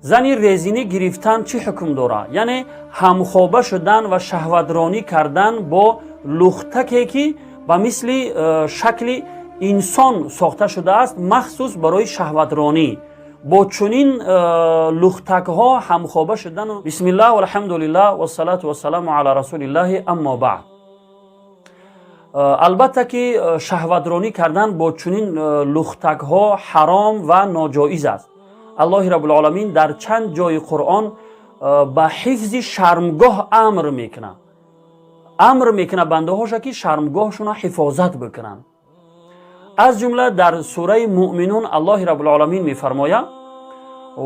Зани резинӣ гирифтан чӣ ҳукм дорад? Яъне ҳамхоба шудан ва шаҳватронӣ кардан бо лухтаке, ки ба мисли шакли инсон сохта шудааст, махсус барои шаҳватронӣ, бо чунин лухтакҳо ҳамхоба шудану. Бисмиллаҳ, валҳамдулиллаҳ, вассалату вассаламу ала расулиллаҳи, аммо баъд. Албатта ки шаҳватронӣ кардан бо чунин лухтакҳо ҳаром ва ноҷоиз аст. Аллоҳи рабулоламин дар чанд ҷои Қуръон ба ҳифзи шармгоҳ амр мекунад, амр мекунад бандаҳоша, ки шармгоҳшона ҳифозат бикунанд. Аз ҷумла дар сураи Муъминун Аллоҳи рабулоламин мефармояд: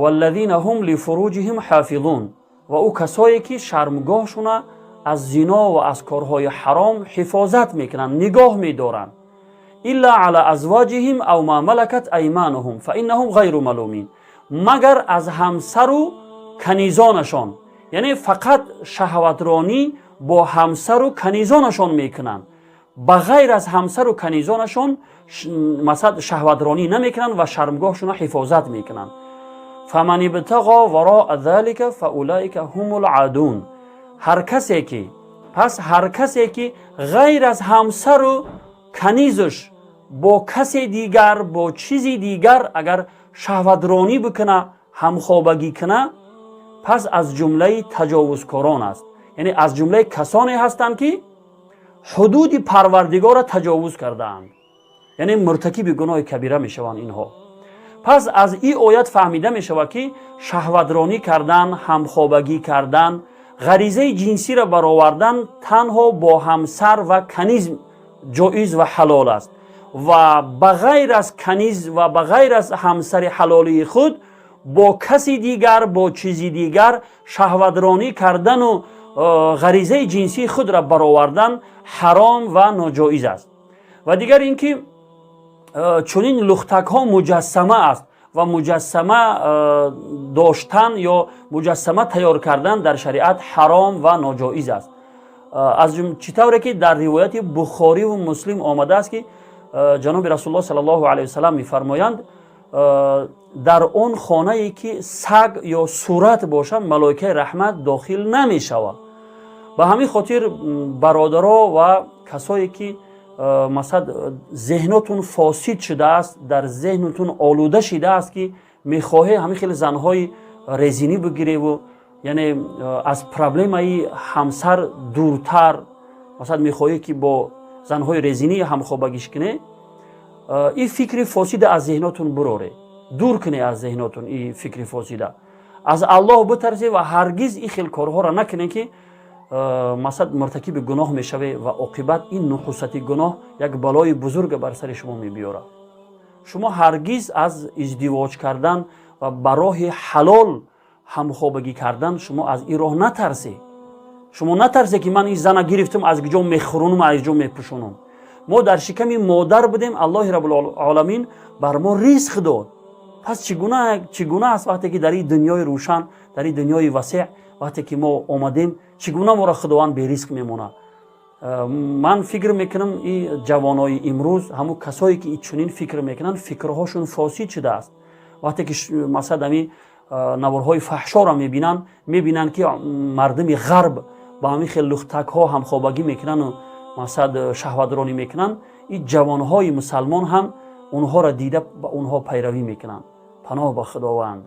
والذين هم لفروجهم حافظون. Ва ӯ касое ки шармгоҳшона аз зино ва аз корҳои ҳаром ҳифозат мекунанд, нигоҳ медоранд. إلا على أزواجهم أو ما ملكت أيمانهم فإنهم غير ملومين. Магар аз ҳамсару канизонашон, яъне фақат шаҳватронӣ бо ҳамсару канизонашон мекунанд, ба ғайр аз ҳамсару канизонашон масалан шаҳватронӣ намекунанд ва шармгоҳшона ҳифозат мекунанд. فمن ابتغى وراء ذلك فأولئك هم العادون. Ҳар касе ки, пас ҳар касе ки ғайр аз ҳамсару канизаш бо касе дигар, бо чизи дигар агар шаҳватронӣ бикуна, ҳамхобагӣ куна, пас аз ҷумлаи таҷовузкорон аст, яъне аз ҷумлаи касоне ҳастанд, ки ҳудуди Парвардигорро таҷовуз кардаанд, яъне муртакиби гуноҳи кабира мешаванд инҳо. Пас аз ин оят фаҳмида мешавад, ки шаҳватронӣ кардан, ҳамхобагӣ кардан, ғаризаи ҷинсиро баровардан танҳо бо ҳамсар ва каниз ҷоиз ва ҳалол аст ва ба ғайр аз каниз ва ба ғайр аз ҳамсари ҳалолии худ бо каси дигар, бо чизи дигар шаҳватронӣ кардану ғаризаи ҷинсии худро баровардан ҳаром ва ноҷоиз аст. Ва дигар ин ки чунин лухтакҳо муҷассама аст ва муҷассама доштан ё муҷассама тайёр кардан дар шариат ҳаром ва ноҷоиз аст. Аз чӣ тавре ки дар ривояти Бухориву Муслим омадааст, ки ҷаноби Расулуллоҳ саллаллоҳу алайҳи васалам мефармоянд: «Дар он хонае ки саг ё сурат бошад, малоикаи раҳмат дохил намешавад». Ба ҳамин хотир, бародаро ва касое ки масалан зеҳнотун фосид шудааст, дар зеҳнатун олуда шидааст, ки мехоҳед ҳамин хеле занҳои резинӣ бигиреву, яъне аз проблемаи ҳамсар дуртар, масалан мехоҳед, ки бо занҳои резинӣ ҳамхобагиш кунед, ин фикри фосида аз зеҳнотун буроре, дур кунед аз зеҳнотун ин фикри фосида. Аз Аллоҳ битарсед ва ҳаргиз ин хел корҳоро накунед, ки масалан муртакиби гуноҳ мешавед ва оқибат ин нуҳусати гуноҳ як балои бузурга бар сари шумо мебиёрад. Шумо ҳаргиз аз издивоҷ кардан ва ба роҳи ҳалол ҳамхобагӣ кардан, шумо аз ин роҳ натарсед. Шумо натарсед, ки ман ин зана гирифтам, аз куҷо мехӯронум, аз ҷо мепӯшонам. Мо дар шиками модар будем, Аллоҳи рабулоламин бар мо ризқ дод. Пас чӣ гуна аст, вақте ки дар ин дунёи рӯшан, дар ин дунёи васеъ вақте ки мо омадем, чӣ гуна моро Худованд беризқ мемонад? Ман фикр мекунам, и ҷавонои имрӯз, ҳамун касое ки чунин фикр мекунанд, фикрҳошон фосид шудааст. Вақте ки масалан ами наворҳои фаҳшоро мебинанд, мебинанд, ки мардуми ғарб ба ҳамин хел лухтакҳо ҳамхобагӣ мекунану масалан шаҳватронӣ мекунанд, ин ҷавонҳои мусалмон ҳам онҳоро дида, ба онҳо пайравӣ мекунанд. Паноҳ ба Худованд.